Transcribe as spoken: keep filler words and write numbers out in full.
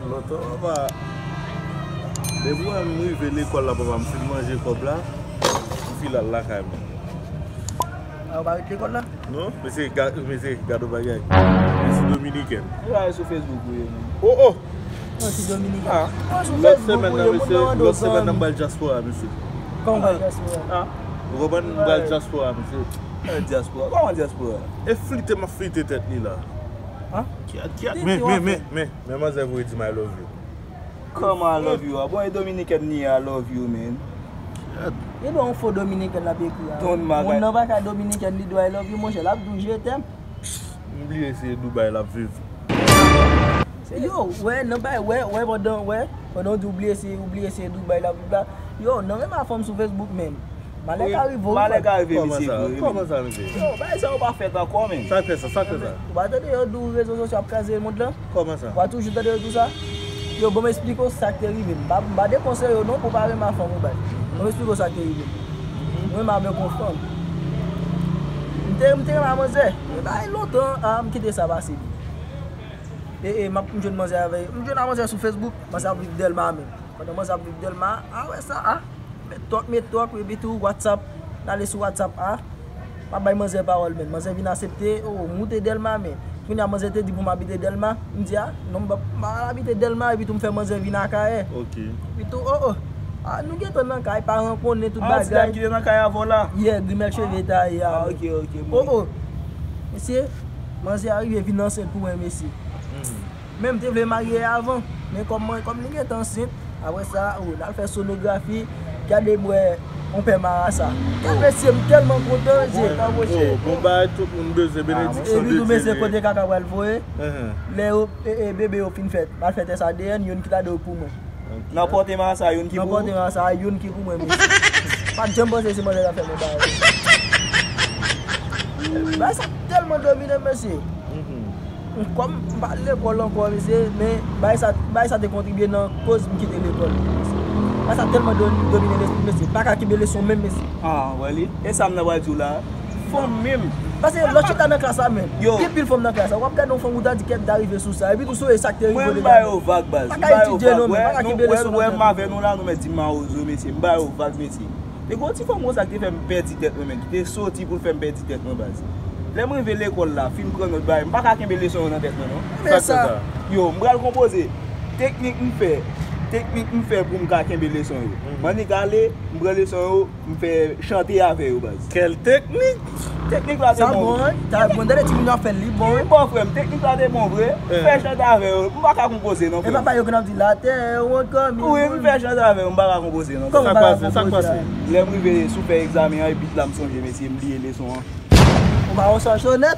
Lontan papa. Depi mwen m rive lekòl la papa, m fin manje kòb la, m file al lakay mwen. A, ou pa ret lekòl la? Non, mesye, ga- mesye, gade yon bagay. Mesye dominiken. Ou la sou Facebook ou ye menm? Oh, oh! Yon ti dominiken. Ah, lòt semèn nan, mesye, lòt semèn nan m pral dyaspora, mesye. Kòman dyaspora? Ah. Ou konprann? M pral dyaspora, mesye. Eh, dyaspora? Kòman dyaspora? E flite m ap flite tèt li la. Ah? Kyat, kyat. Men, men, men, men, men manzè voye di m I love you. Kòman I love you a? Bon, e dominiken li ye, I love you, man. Kyat. E don fo dominiken l ap ekri a. Don Maga- Moun nan pa ka dominiken li di w I love you, monchè, l ap di w je t'aime. M bliye se Dubai l ap viv. Yo, wè, nan bay, wè, wè, pandan, wè, pandan w di w bliye se, w bliye se Dubai l ap viv la. Yo, nan menm afè m sou Facebook menm. Malè ka rive w, malè ka rive, mesye, vre. Kòman sa, mesye? Yo, bagay sa yo pa fèt ankò, men. Sa k fè sa? Sa k fè sa? Ou pa tande yo di w rezo sosyo ap kraze mond lan? Kòman sa? Ou pa toujou tande yo di w sa? Yo, bon, m esplike w sa k te rive m. M pa, m pa dekonseye yo non pou pa renmen fanm ou bay. Bon, m esplike w sa k te rive m. Mwen, m avèk yon fanm. M te, m te renmen manzè. E bagay lontan, a, m kite sa pase. E, e, m ap, m jwenn manzè avè, m jwenn a manzè sou Facebook. Manzè ap viv Dèlma menm. Pandan manzè ap viv Dèlma, a, wè sa, a. Met tòk, met tòk, epi tou WhatsApp. N ale sou WhatsApp, a. M ap bay manzè pawòl, men manzè vin aksepte, o, moute Dèlma, men. Kounye a, manzè te di pou m abite Dèlma. M di, a, non, m p ap, m p ap abite Dèlma, epi tou m fè manzè vin Akayè. Ok. Epi tou, o, o. A, nou gentan nan kay, paran konnen tout bagay. A, ti nèg ki te nan kay avè w la? Yeah, grimèl cheve taye a. A, ok, ok, m wè. O, o. Mesye, manzè a rive vin ansent pou mwen, mesye. Men m te vle marye avan. Men kòm mwen, kòm li gentan ansent, apre sa, o, l al fè sonografi, gade m wè yon pè marasa. Gade mesye, m tèlman kontan, mesye. Bon, bon bagay, tout moun bezwen benediksyon de Dye. Epi tou, mesye, kote kaka pral voye? Lè yo, e, e, bebe yo fin fèt, m al fè tès A D N, youn ki ta dwe pou mwen. Nan pòte marasa, youn ki pou ou? Nan pòte marasa, youn ki pou mwen, mesye. Pa t janm panse se manzè k ap fè mwen bagay. Bagay sa tèlman domine m, mesye. Kòm m pa al lekòl ankò, mesye, men bagay sa, bagay sa te kontribye nan koz m kite lekòl. Bagay sa tèlman do- domine lespri m, mesye. M pa ka kenbe leson menm, mesye. Ah, wè li. E sa m nan pral di w la. Fanm menm. Paske lè w chita nan klas la menm, gen pil fanm nan klas la. W ap gade yon fanm ou ta di kèt ta rive sou sa. Epi tou sou e sa k te rive. Mwen, m ba yo vag, baz. M ba yo vag. Wè, nou, wè, wè, m avè nou la, nou mèt di m mawozo, mesye. M ba yo vag, mesye. Te gen yon ti fanm konsa ki te fè m pèdi tèt mwen menm, ki te soti pou l fè m pèdi tèt mwen, baz. Lè m rive lekòl la, fin pran nòt bagay, m pa ka kenbe leson yo nan tèt mwen, non. Men sa. Yo, m pral konpoze. Teknik m fè, teknik m fè pou m ka kenbe leson yo. M annik ale, m pran leson yo, m fè chante avè yo, baz. Kèl teknik! Teknik la te bon. Sa bon, wi. Mwen tande timoun yo ap fè l, li bon, wi. Li bon, frè m. Teknik la te bon vre. M fè chante avè yo. M pa ka konpoze, non, frè m. E papa yo konn ap di, latè wont kòm yon moun. Wi, m fè chante avè yo. M pa ka konpoze, non, frè m. Sa k pase? Sa k pase? Lè m rive sou fè egzamen an, e bit la m sonje, mesye, m bliye leson an. Ou pa wè w sa sonèt?